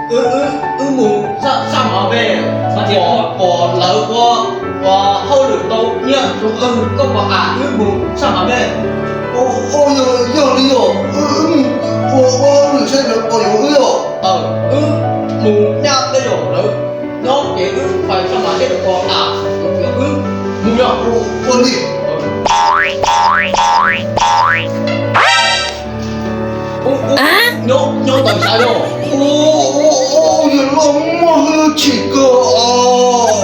Wb, wb, wb mus saj, saj mav npe, pom, pom lawv ua, ua hauj lwm tau nyiaj zoo kawg, koj puas kam wb mus saj mav npe? Yog, yog li os, wb, wb mus ua, ua hauj lwm saib lawv puas yuav wb os. Wb mus nyaj tej zaum lawv nyob ces wb pais saj mav seb lawv puas kam, wb mus yog. Ua li. Nyob, nyob ntawm xav yog. Yawg loj muaj hwj chim kawg os,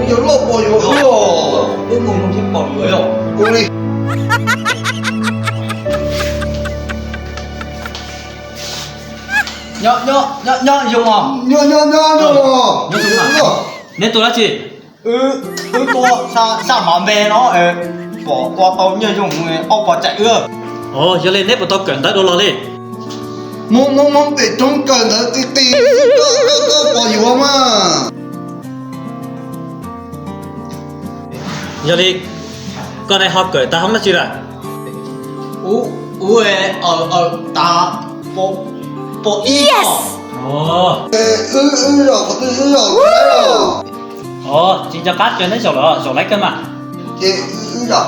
yawg loj puas yuav wb os? Wb mus thiaj pom yuav yog. Ua li. Nyob, nyob, nyob, nyob zoo os. Nyob, nyob, nyob zoo os. Neb tuaj dab tsi? Wb, wb tuaj saj, saj mav npe no, pom ua tau nyiaj zoo, ob pov tseg wb. Os, yog li neb puas tau kawm ntawv dua los li? Muab, muab, muab pem roob kawm ntawv ti ti, koj, koj, koj puas yuav mas? Yog li koj ne ho kawm tag hoob dab tsi lawm? Ub, ub, aw, aw, tas pos ib os. Wb, wb zaum qhov twg wb zaum tau os? Tsis nco qab tias neb zaum lawm, zaum laiv kawg mas. Ces wb zaum.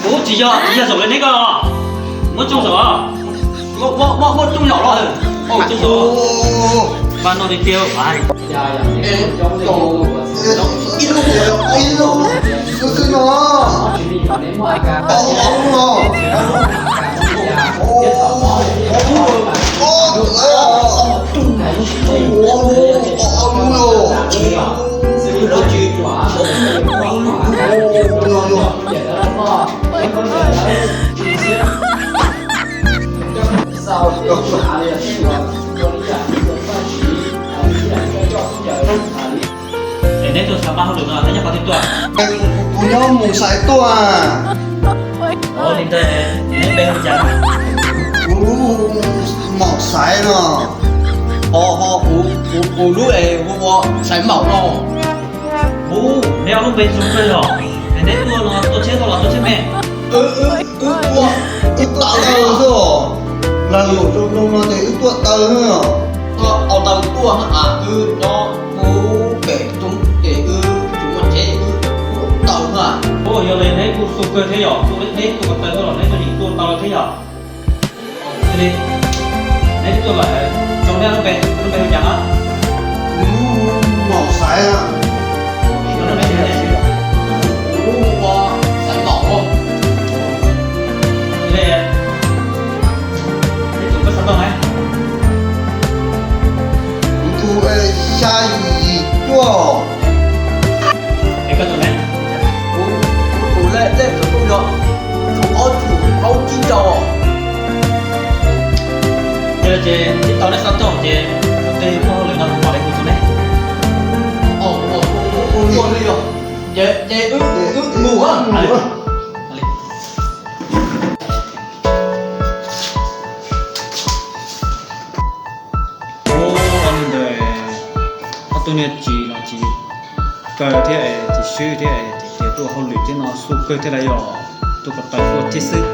Ub, tsis yog, tsis yog zaum li neb ko. Muab tsoo zaum os. Muab, muab, muab tsoo zaum los. Tsoo zaum. Mas no li tiag. Ib lub, ib lub xwb xwb no. Es neb tuaj xav pab hauj lwm no neb nyob qhov twg tuaj? Kuv nyob Moos Xaiv tuaj. Ov, li ntawd neb npe hu cas? Kuv Maum Xaiv no. Ov, kuv, kuv lub es hu ua Xaiv Maum no. Ub, neb ob lub npe zoo kawg os. Es neb tuaj no tuaj tsheb tuaj los tuaj tsheb me? Wb, wb, wb tuaj, wb tuaj taw xwb os. Lag luam zoo zoo no ces wb tuaj taw xwb os. Tuaj taw tuaj, wb nyob pem roob ces wb tsis muaj tsheb, wb tuaj taw xwb. Ub, yog li neb kuj xu kawg thiab yog, neb tuaj ko taw tuaj los neb tuaj yeem tuaj taw thiab yog. Li, neb tuaj lawm, zoo neb lub npe, lub npe hu cas na? Maum Xaiv. Kuv lub hu ua Xaiv Maum. Li, neb tus koj xav tau ne? Kuv tus xya yim cuaj. Es koj tus ne? Kuv, kuv tus lej, lej txog tuaj yog tsum ob tsum plaub tsib rau. Yog ces tsis tau neb xav tau ces thaum twg muaj hauj lwm no kuv mam li hu rau neb. Ua li yog, ces, ces wb, wb mus. Ua li ntawd, ob tug niag tsis los tsis kaw thiab es tsis swb thiab es tias tuaj hauj lwm thiab no xu kawg thiab lawm yog, tuaj ko taw tuaj thiab xwb.